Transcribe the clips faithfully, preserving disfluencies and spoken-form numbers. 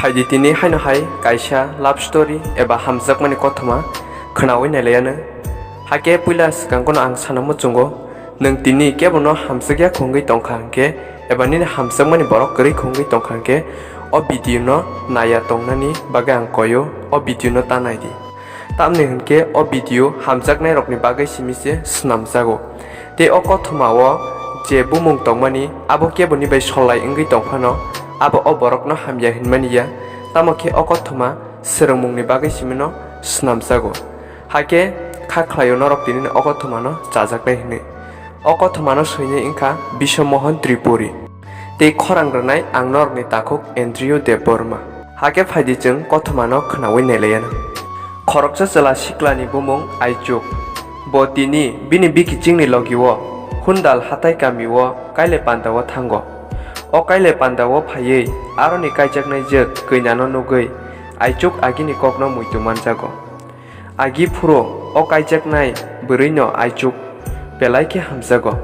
Phaidi tini haino hai kaisa love story eba hamjakmani kothoma khwnawi nailaiano. Hakhe puila swkangkheno ang sana muchungo, nwng tini kebono hamjakya khungwi tongkha hwnkhe eba nini hamjakmani borok kwrwi khungwi tongkha hwnkhe o video no naiya tongnani bagwi ang koio, o video no ta naidi. Tamni hwnkhe o video hamjaknairokni bagwi simi se swnamjago. Tei o kothoma o je bumung tongmani abo keboni bai solai wngwi tongphano, abo o borokno hamya hinmani ya, tamo khe o kothoma swrwngmungni bagwi simino swnamjago. Hakhe kha khlaio norok tinini o kothomano chajaknai hwnwi. O kothomano swinwi wngkha Biswa Mohan Tripuri. Tei khorang rwnai ang norokni takhuk Andrew Debbarma. Hakhe phaidi chwng kothomano khwnawi nailaiano. Khoroksa chwla siklani bumung Aichuk. Bo tini bini bikichingni logio Hundal hatai kamio kailai pandao thango. O kailai pandao phaiwi aroni kaijaknai jwk kwinano nugwi Aichuk agini kokno muitu manjago. Agi phuru o kaijaknai bwrwino Aichuk belai khe hamjago.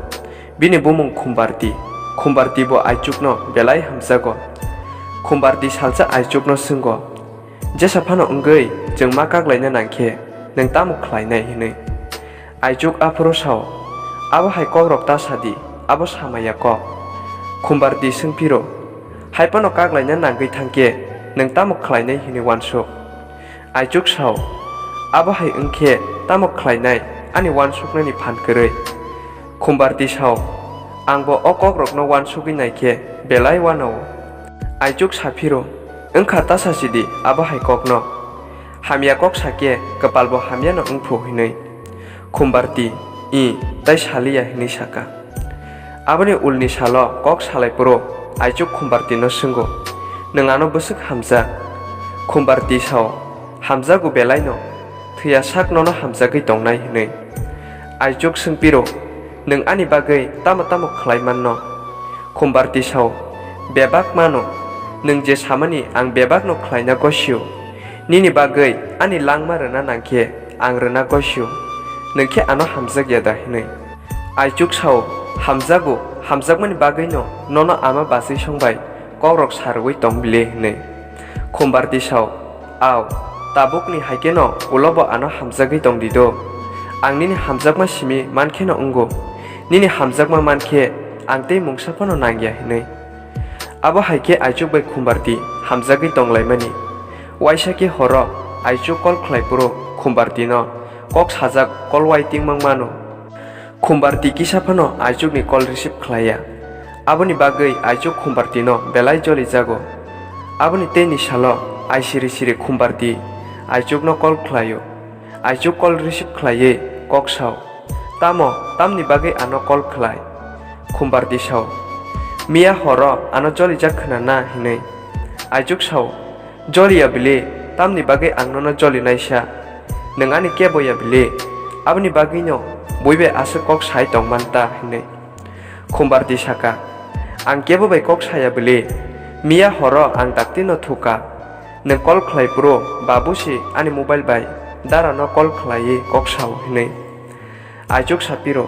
Bini bumung Khumbarti. Khumbarti bo Aichukno belai hamjago. Khumbarti salsa Aichukno swngo, "Jesa phano wngwi chwng ma kak laina nang khe nwng tamo khlainai?" hwnwi. Aichuk aphuru sao, "Abo hai kokrok ta sadi, abo samaya kok." Khumbarti swngphiro, "Hai phano kak laina nangwi thang khe nwng tamo khlainai?" hwnwi uansuk. Aichuk sao, "Abo hai wng khe tamo khlainai, ani uansuknani phan kwrwi?" Khumbarti sao, "Ang bo o kokrokno uansugwi nai khe belai uanao." Aichuk saphiro, "Wng kha ta sasidi abo hai kokno. Hamya kok sa khe kwpalbo hamyano wng phu," hwnwi. Khumbarti, "I, tai saliya," hwnwi saka. Aboni ulni salo kok salai phuru Aichuk Khumbartino swngo, "Nwng ano bwswk hamjak?" Khumbarti sao, "Hamjago belaino, thwiya sak nono hamjagwi tongnai," hwnwi. Aichuk swngphiro, "Nwng ani bagwi tamo tamo khlai manno?" Khumbarti sao, "Bebak mano, nwng je samani ang bebakno khlaina gosio. Nini bagwi ani langma rwna nang khe ang rwna gosio, nwng khe ano hamjakya da?" hwnwi. Aichuk sao, "Hamjago, hamjakmani bagwino nono ama bachwi song bai kokrok sa rwui tong bile," hwnwi. Khumbarti sao, "Au, tabukni hai kheno ulo bo ano hamjagwi tong di do. Ang nini hamjakma simi man kheno wngo. Nini hamjakma man khe ang tei mungsa phano nangya," hwnwi. Abo hai khe Aichuk bai Khumbarti hamjagwi tong laimani. Waisa khe horo Aichuk call khlai phuru Khumbartino kok sajak call waiting mang mano. Khumbarti kisa phano Aichukni call receive khlaiya. Aboni bagwi Aichuk Khumbartino belai jolijago. Aboni teini salo aisiri siri Khumbarti Aichukno call khlaio. Aichuk call receive khlaiwi kok sao, "Tamo, tamni bagwi ano call khlai?" Khumbarti sao, "Miya horo ano jolijak khna na?" hwnwi. Aichuk sao, "Joliya bili, tamni bagwi ang nono jolinaisa? Nwng ani kebo ya bili? Aboni bagwino bui bai aswk kok sai tong man ta?" hwnwi. Khumbarti saka, "Ang kebo bai kok saya bili, miya horo ang daktino thuka. Nwng call khlai phuru babu si ani mobile bai darano call khlaiwi kok sao," hwnwi. Aichuk sapiro,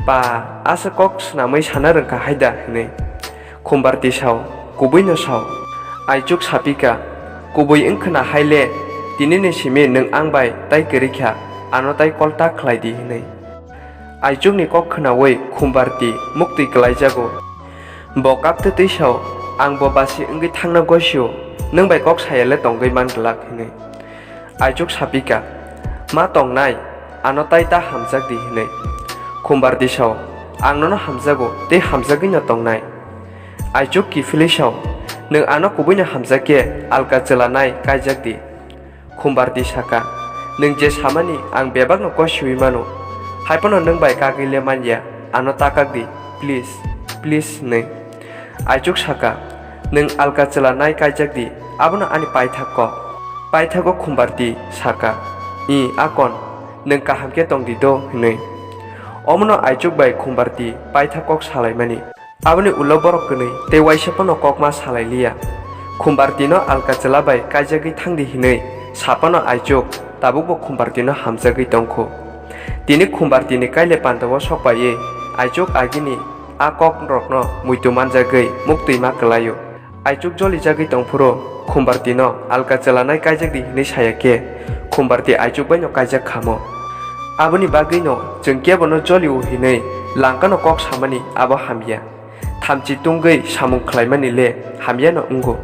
"Pa, aswk kok swnamwi sana rwngkha hai da?" hwnwi. Khumbarti sao, "Kubuino sao." Aichuk sapika, "Kubui wngkhwna hai le, tinini simi nwng ang bai tai kwrwi kha, ano tai call ta khlai di," hwnwi. Aichukni kok khwnawi Khumbarti muktwi kwlaijago. Bo kaktwtwi sao, "Ang bo basi wngwi thangna gosio, nwng bai kok saya le tongwi man glak," hwnwi. Aichuk sapika, "Ma tongnai, ano tai ta hamjak di," hwnwi. Khumbarti sao, "Ang nono hamjago tei hamjagwino tongnai." Aichuk kiphilwi sao, "Nwng ano kubuino hamjak khe alka chwla nai kaijak di." Khumbarti saka, "Nwng je samani ang bebakno kosiwi mano, hai phano nwng bai kagwi le man ya, ano ta kak di, please, please," hwnwi. Aichuk saka, "Nwng alka chwla nai kaijak di, abono ani paithak kok." Paithago Khumbarti saka, "I, akon, nwng kaham khe tong di do," hwnwi. Omono Aichuk bai Khumbarti paithak kok salaimani. Aboni ulo borok kwnwi tei waisa phano kok ma salai liya. Khumbartino alka chwla bai kaijagwi thang di hwnwi sa phano Aichuk tabukbo Khumbartino hamjagwi tongkhu. Tini Khumbartini kaile pandao sok paiwi Aichuk agini a kokrokno muitu manjagwi muktwi ma kwlaio. Aichuk jolijagwi tongphuru Khumbartino alka chwlanai kaijakdi hinwi saya khe Khumbarti aichuk baino kaijak khamo. Aboni bagwino chwng kebono jolio hinwi langkano kok samani abo hamya. Thamchi tungwi samung khlaimani le hamyano wngo.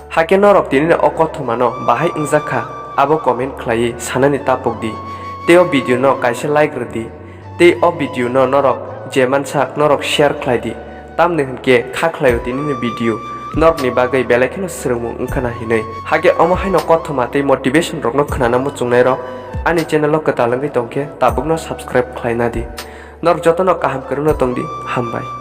Hakhe norok tinino o kothomano bahai wngjakha abo comment khlaiwi sanani tapokdi. Tei o video no kaisa like rwdi. Tei o video no norok je mansak norok share khlaidi. Tamni hwnkhe kha khlaio tinini video norokni bagwi belai kheno swrwngmung wngkhana hinwi. Hakhe omo haino kothoma tei motivation rokno khwnana muchungnairok ani channel o kwtal wngwi tongkhe tabukno subscribe khlainadi. Norok jotono kaham kwrwngno tongdi, hambai.